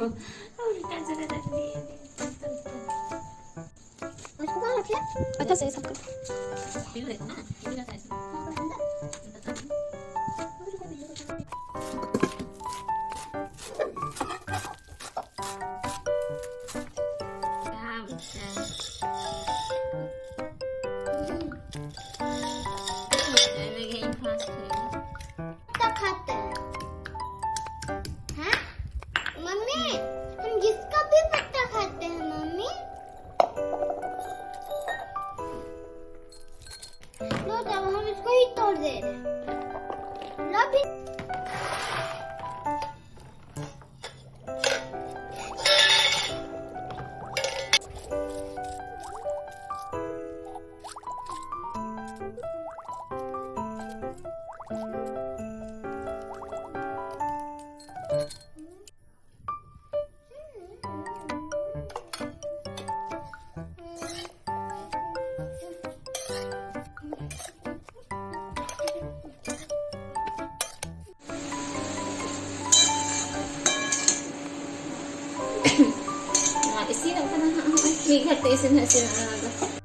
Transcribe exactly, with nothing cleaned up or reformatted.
उल्टा चला रख दिए। अच्छा से सब कर। पत्ता खाते हैं। हाँ? मम्मी, हम जिसका भी पत्ता खाते हैं, मम्मी। लो, तब हम इसको ही तोड़ दे रहे हैं। लो भी। ᱱᱚᱣᱟ ᱤᱥᱤᱱᱚᱜ ᱠᱟᱱᱟ ᱦᱟᱸᱜ, ᱦᱚᱸᱜᱼᱚᱭ ᱢᱤᱫ ᱜᱷᱟᱹᱲᱤᱡ ᱛᱮ ᱤᱥᱤᱱ ᱦᱟᱸᱜ ᱤᱥᱤᱱᱚᱜᱼᱟ ᱱᱚᱣᱟ ᱫᱚ᱾